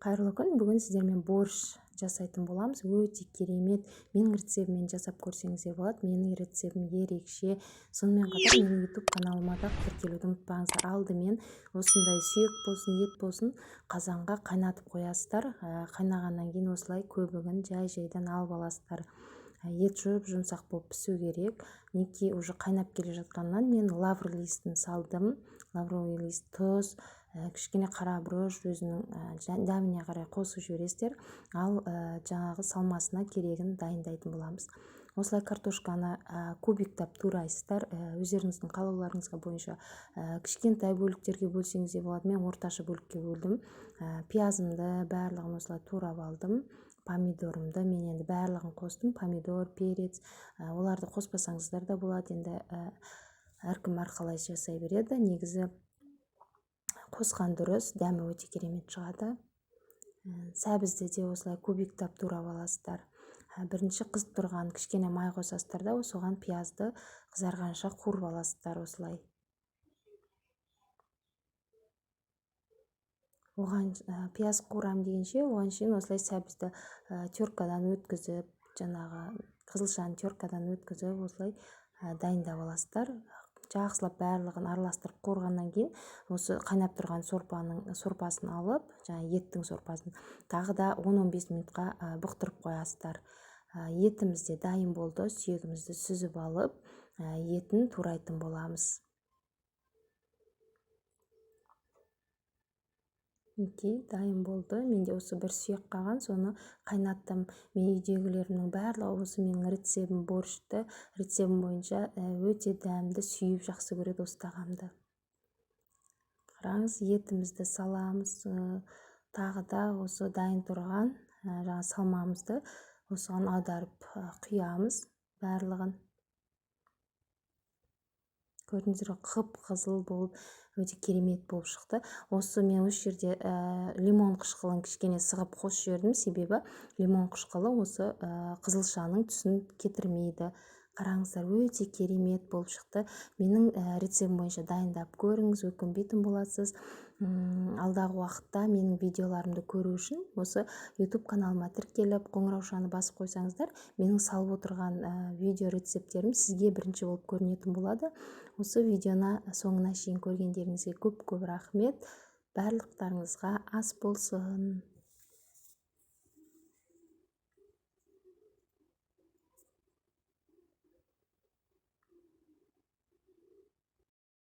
Қайырлы күн! Бүгін сіздермен борщ жасайтын боламыз. Өте керемет. Менің рецептіммен жасап көрсеңіздер болады. Менің рецептім ерекше. Сонымен қатар менің YouTube каналыма да тіркелуді ұмытпаңыздар. Алдымен осындай сүйек болсын, ет болсын, қазанға қайнатып қоясыздар. Қайнағаннан кейін осылай көбігін жай-жайдан алып аласыздар. Ет жұп-жұмсақ болып пісу керек. Мінекей, уже қайнап келе жатқаннан мен лавр листін салдым. Лавровый лист, тұз, кішкене қара бұрыш, өзінің дәміне қарай қосып жібересіздер. Ал жаңағы салмасына керегін дайындайтын боламыз. Осылай картошканы кубиктап турайсыздар. Өздеріңіздің қалауларыңызға бойынша кішкентай бөліктерге бөлсеңіз де болады. Мен орташа бөлікке бөлдім. Пиязымды барлығын осылай турап алдым. Помидорымды мен енді барлығын қостым. Помидор, перец, оларды қоспасаңыздар да болады. Енді әркім әрқалай жасай береді. Негізі қосқан дұрыс, дәмі өте керемет шығады. Сәбізді де осылай кубиктап турап аласыздар. Бірінші қызып тұрған кішкене май қосасыздар да, соған пиязды қызарғанша қуырып аласыздар осылай. Оған пияз қуырам дегенше, оған шейін осылай сәбізді теркадан өткізіп, жаңағы қызылшаны теркадан өткізіп, осылай дайындап аласыздар. Жақсылап барлығын араластырып қуырғаннан кейін осы қайнап тұрған сорпаның сорпасын алып, жаңа еттің сорпасын тағы да 10-15 минутқа бұқтырып қоясыздар. Етіміз де дайын болды. Сүйегімізді сүзіп алып, етін турайтын боламыз. Мінекей, дайын болды. Менде осы бір сүйек қалған, соны қайнаттым. Мен үйдегілерімнің барлығы осы менің рецептім, борщты рецептім бойынша өте дәмді, сүйіп жақсы көреді осы тағамды. Қараңыз, етімізді саламыз, тағы да осы дайын тұрған жаңа салмамызды осыған аударып құямыз барлығын. Көрдіңіздер ғой, қып-қызыл болып, өте керемет болып шықты. Осы мен осы жерде лимон қышқылын кішкене сығып қосып жібердім, себебі лимон қышқылы осы қызылшаның түсін кетірмейді. Қараңыздар, өте керемет болып шықты. Менің рецептім бойынша дайындап көріңіз, өкінбейтін боласыз. Алдағы уақытта менің видеоларымды көру үшін осы YouTube каналыма тіркеліп, қоңыраушаны басып қойсаңыздар, менің салып отырған видео рецепттерім сізге бірінші болып көрінетін болады. Осы видеоны соңына шейін көргендеріңізге көп-көп рахмет. Барлықтарыңызға ас болсын.